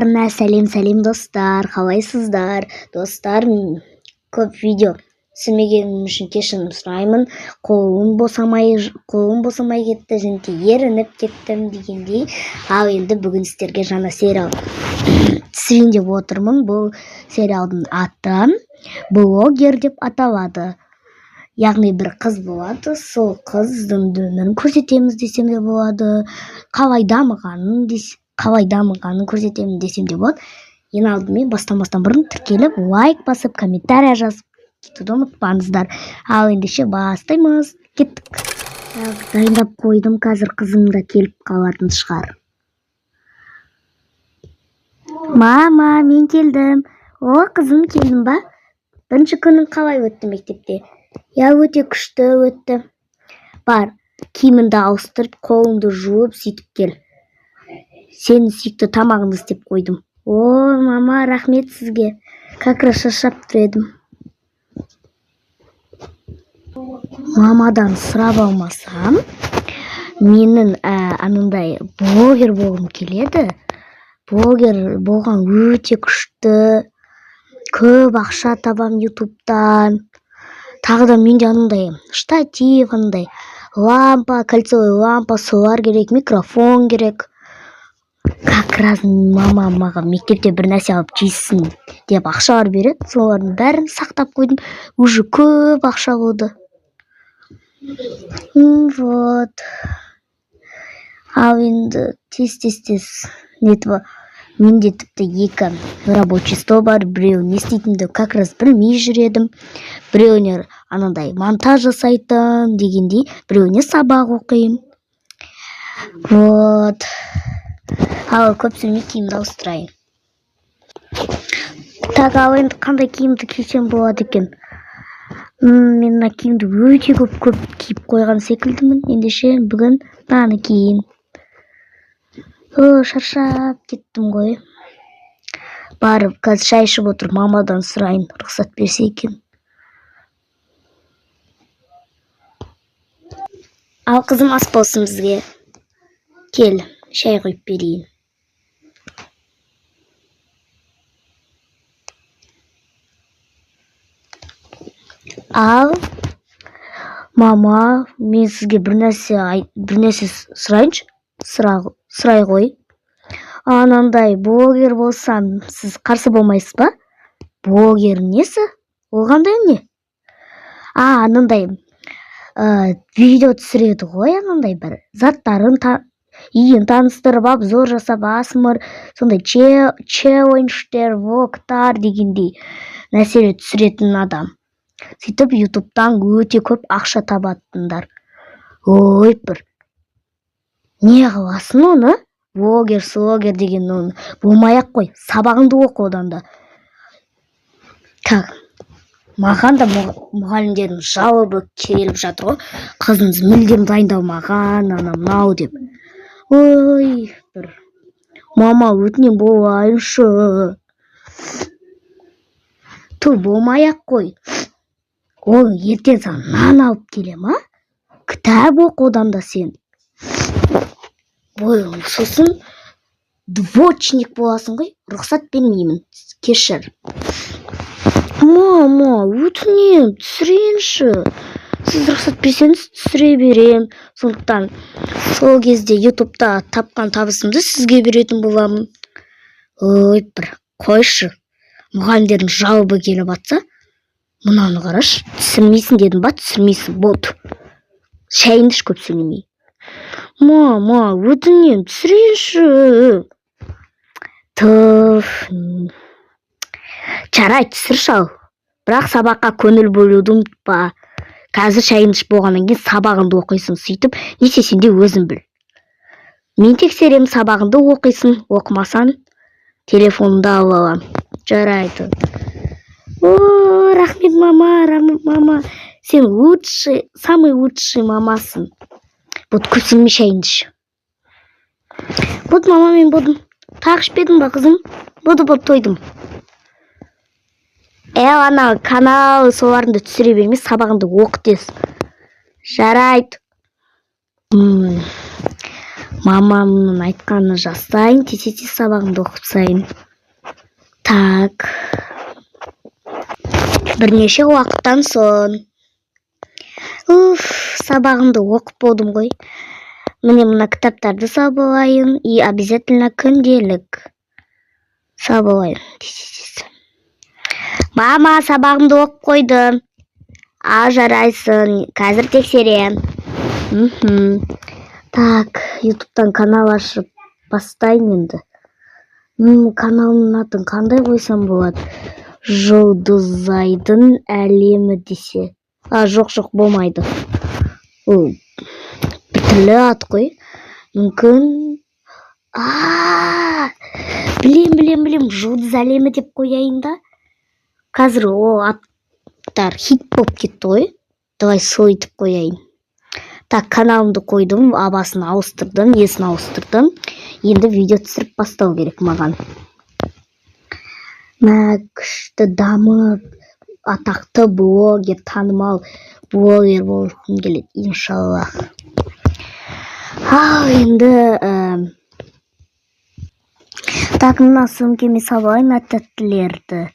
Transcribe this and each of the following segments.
Барлықтарына сәлем, сәлем, достар! Қалайсыздар, достар? Көп видео түсірмегенім үшін кешірім сұраймын. Қолым босамай кетті және де ерініп кеттім дегендей. Ал енді бүгін сіздерге жаңа сериал түсірейін деп отырмын. Бұл сериалдың аты «Блогер» деп аталады, яғни бір қыз болады, сол қыздың өмірін көрсетеміз десем де болады, қалай дамығанын көрсетемін десем де болады. Ең алдымен, бастамастан бұрын тіркеліп, лайк басып, комментарий жазып кетуді ұмытпаңыздар. Ал ендеше бастаймыз, кеттік! Так, дайындап қойдым, қазір қызым да келіп қалатын шығар. Мама, мен келдім! О, қызым, келдің ба? Бірінші күнің қалай өтті мектепте? Иә, өте күшті өтті. Бар, киіміңді ауыстырып, қолыңды жуып, сөйтіп кел. Сенің сүйікті тамағыңды істеп қойдым. О, мама, рахмет сізге, как раз шаршап тұр едім. Мамадан сұрап алмасам, менің анандай блогер болғым келеді. Блогер болған өте күшті, көп ақша табам ютубтан. Тағы да менде анандай штатив, анандай лампа, кольцевой лампа, солар керек, микрофон керек. Как раз мамам маған мектепте бір нәрсе алып жейсің деп ақшалар береді, солардың бәрін сақтап қойдым, уже көп ақша болды. Вот, ал енді тез, тез, тез нетіп, менде тіпті екі рабочий стол бар. Біреуі не істейтінімді как раз білмей жүр едім, біреуіне анандай монтаж жасайтын дегендей, біреуіне сабақ оқимын. Вот, ал көп сөйлемей, киімді ауыстырайын. Так, ал енді қандай киімді кисем болады екен? Мен мына киімді өте көп көп киіп қойған секілдімін. Ендеше бүгін мынаны киейін. О, шаршап кеттім ғой. Барып қазір шай ішіп отырып, мамадан сұрайын, рұқсат берсе екен. Ал, қызым, ас болсын бізге! Кел, шай құйып берейін. Ал, мама, мен сізге бір нәрсе сұрайыншы. Сұрай ғой. Анандай блогер болсам, сіз қарсы болмайсыз ба? Блогер несі ол, қандай не? А, анандай видео түсіреді ғой, анандай бір заттарын, үйін таныстырып, обзор жасап, асмр, сондай челлендждер, влогтар дегендей нәрселер түсіретін адам. Сөйтіп ютубтан өте көп ақша табатындар. Ой, бір не қыласың оны, блогер слогер деген, оны болмай ақ қой, сабағыңды оқы одан да. Так, маған да мұғалімдердің жалобы келіп жатыр ғой: қызыңыз мүлдем дайындалмаған, анау мынау деп. Ой, бір, мама, өтінемін, болайыншы. Ту, болмай ақ қой ол, ертең саған нан алып келе ма? Кітап оқы одан да сен. Ой, сосын двоечник боласың ғой. Рұқсат бермеймін, кешір. Мама, өтінемін, түсірейінші. Сіз рұқсат берсеңіз, түсіре беремін. Сондықтан сол кезде ютубта тапқан табысымды сізге беретін боламын. Ой, бір қойшы, мұғалімдердің жалобы келіп жатса, мынаны қарашы. Түсірмейсің дедім ба, түсірмейсің, болды. Шайыңды іш көп сөйлемей. Мама, өтінемін, түсірейінші. Туф, жарайды, түсірші. Ал бірақ сабаққа көңіл бөлуді ұмытпа. Қазір шайыңды ішіп болғаннан кейін сабағыңды оқисың. Сөйтіп не істесең де, өзің біл, мен тексеремін. Сабағыңды оқисың, оқымасаң, телефоныңды алып аламын. Жарайды. О, рахмет, мама, рахмет, мама, сен лучший, самый лучший мамасың. Вот, көп сөйлемей, шайыңды іш. Вот, мама, мен болдым. Тағы ішпедің ба, қызым? Болды, болды, тойдым. Е, ана канал, соларыңды түсіре бермей, сабағыңды оқы тез. Жарайды. Мамамның айтқанын жасайын, тез тез сабағымды оқып тастайын. Так, бірнеше уақыттан соң. Уф, сабағымды оқып болдым ғой. Міне, мына кітаптарды салып алайын и обязательно күнделік салып алайын. Тез, тез, тез. Мама, сабағымды оқып қойдым. А, жарайсың, қазір тексерем. Так, Ютубтан канал ашып бастайын енді. Каналымның атын қандай қойсам болады? Жұлдызайдың әлемі десе. А, жоқ, жоқ, болмайды. Ол біртүрлі ат қой. Мүмкін, а, білем, білем, білем, Жұлдыз әлемі деп қояйын да. Қазір ол аттар хит болып кетті ғой. Давай сөйтіп қояйын. Так, каналымды қойдым, авасын ауыстырдым, несін ауыстырдым. Енді видео түсіріп бастау керек маған. Мә, күшті дамып, атақты блогер, танымал блогер болғым келеді, иншаллах. Ал енді так, мына сөмкеме салып алайын тәттілерді.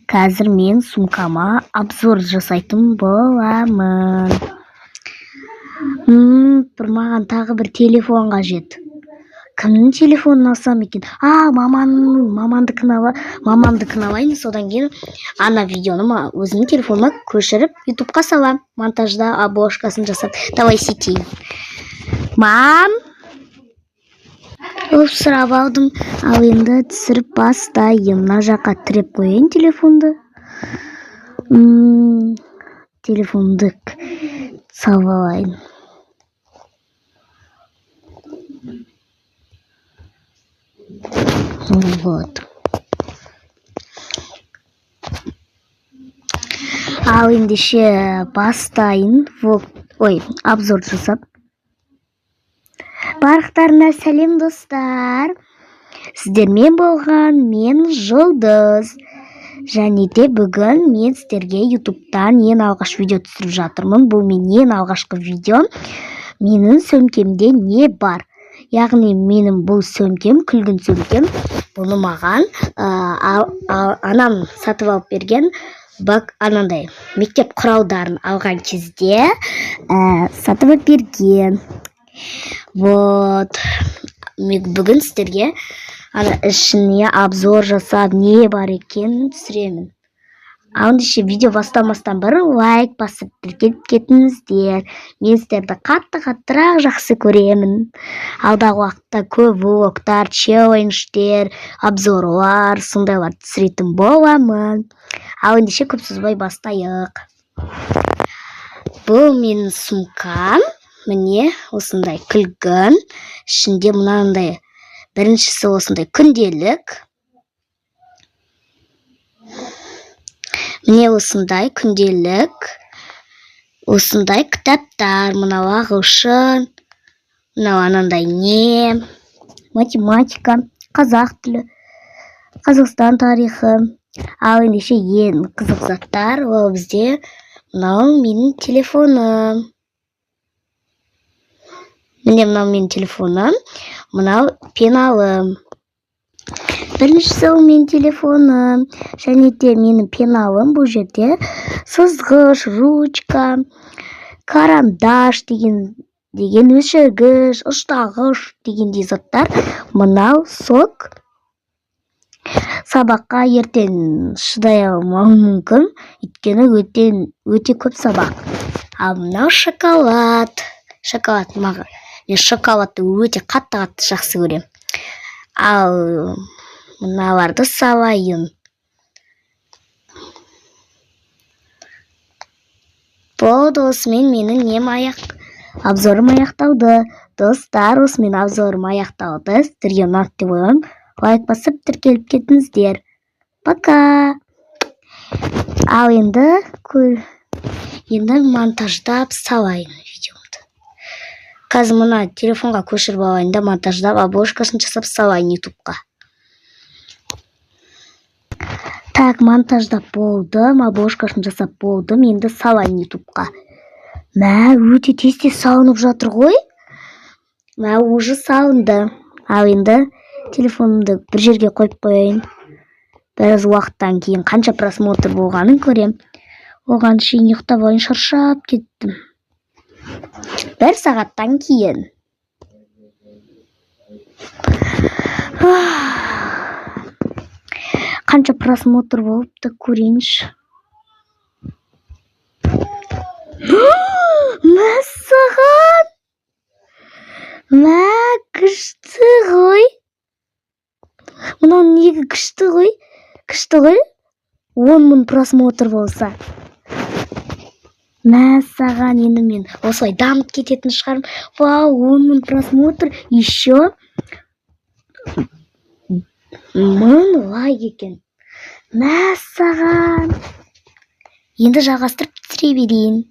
Қазір мен сумкама обзор жасайтын боламын. Бір маған тағы бір телефон қажет. Кімнің телефонын алсам екен? А, мамамның, мамамдікін алайын, содан кейін ана видеоны өзімнің телефоныма көшіріп, Ютубқа салам. Монтажда обложкасын жасап. Давай сөйтейін. Мам! Оп, сұрап алдым. Ал енді түсіріп бастайын. Мына жаққа тіреп қояйын телефонды. Телефонды салып алайын. Вот. Ал ендеше бастайын. Влог, ой, обзор жасап. Барлықтарына сәлем, достар. Сіздермен болған мен, Жұлдыз. Және де бүгін мен сіздерге Ютубтан ең алғаш видео түсіріп жатырмын. Бұл менің ең алғашқы видеом. Менің сөмкемде не бар? Яғни менің бұл сөмкем, күлгін сөмкем. Бұны маған анам сатып алып берген, бак анандай мектеп құралдарын алған кезде сатып алып берген. Вот. Мен бүгін сіздерге ана ішіне обзор жасап, не бар екенін түсіремін. Ал ендеше видео бастамастан бұрын лайк басып, тіркеліп кетіңіздер. Мен сіздерді қатты қаттырақ жақсы көремін. Алдағы уақытта көп влогтар, челлендждер, обзорлар, сондайлар түсіретін боламын. Ал ендеше көп созбай бастайық. Бұл менің сумкам. Міне, осындай күлгін. Ішінде мынандай, біріншісі осындай күнделік. Міне, осындай күнделік. Осындай кітаптар. Мынау ағылшын, мынау анандай не, математика, қазақ тілі, Қазақстан тарихы. Ал ендеше ең қызық заттар ол бізде мынау менің телефоным. Міне, мынау менің телефоным, мынау пеналым. Біріншісі ол менің телефоным және де менің пеналым. Бұл жерде сызғыш, ручка, карандаш деген өшіргіш, ұштағыш дегендей заттар. Мынау сок. Сабаққа ертең шыдай алмауым мүмкін, өйткені өте өте көп сабақ. Ал мынау шоколад. Шоколад маған, мен шоколадты өте қатты қатты жақсы көремін. Ал мыналарды салайын. Болды, осымен менің нем аяқ, обзорым аяқталды. Достар, осымен обзорым аяқталды. Сіздерге ұнады деп ойлаймын. Лайк басып, тіркеліп кетіңіздер. Пока. Ал енді монтаждап салайын видеомды. Қазір мына телефонға көшіріп алайын да, монтаждап, обложкасын жасап салайын Ютубқа. Так, монтаждап болдым, обложкасын жасап болдым, енді салайын Ютубқа. Мә, өте тез тез салынып жатыр ғой. Мә, уже салынды. Ал енді телефонымды бір жерге қойып қояйын. Біраз уақыттан кейін қанша просмотр болғанын көрем. Оған шейін ұйықтап алайын, шаршап кеттім. Бір сағаттан кейін. Қанша просмотр болыпты, көрейінші. Мәссаған! Мә, күшті ғой! Мынау неге күшті ғой? Күшті ғой. 10 000 просмотр болса. Мәссаған, енді мен осылай дамып кететін шығармын. Вау, 10 000 просмотр, еще 1000 лайк екен. Мәссаған! Енді жалғастырып түсіре берейін.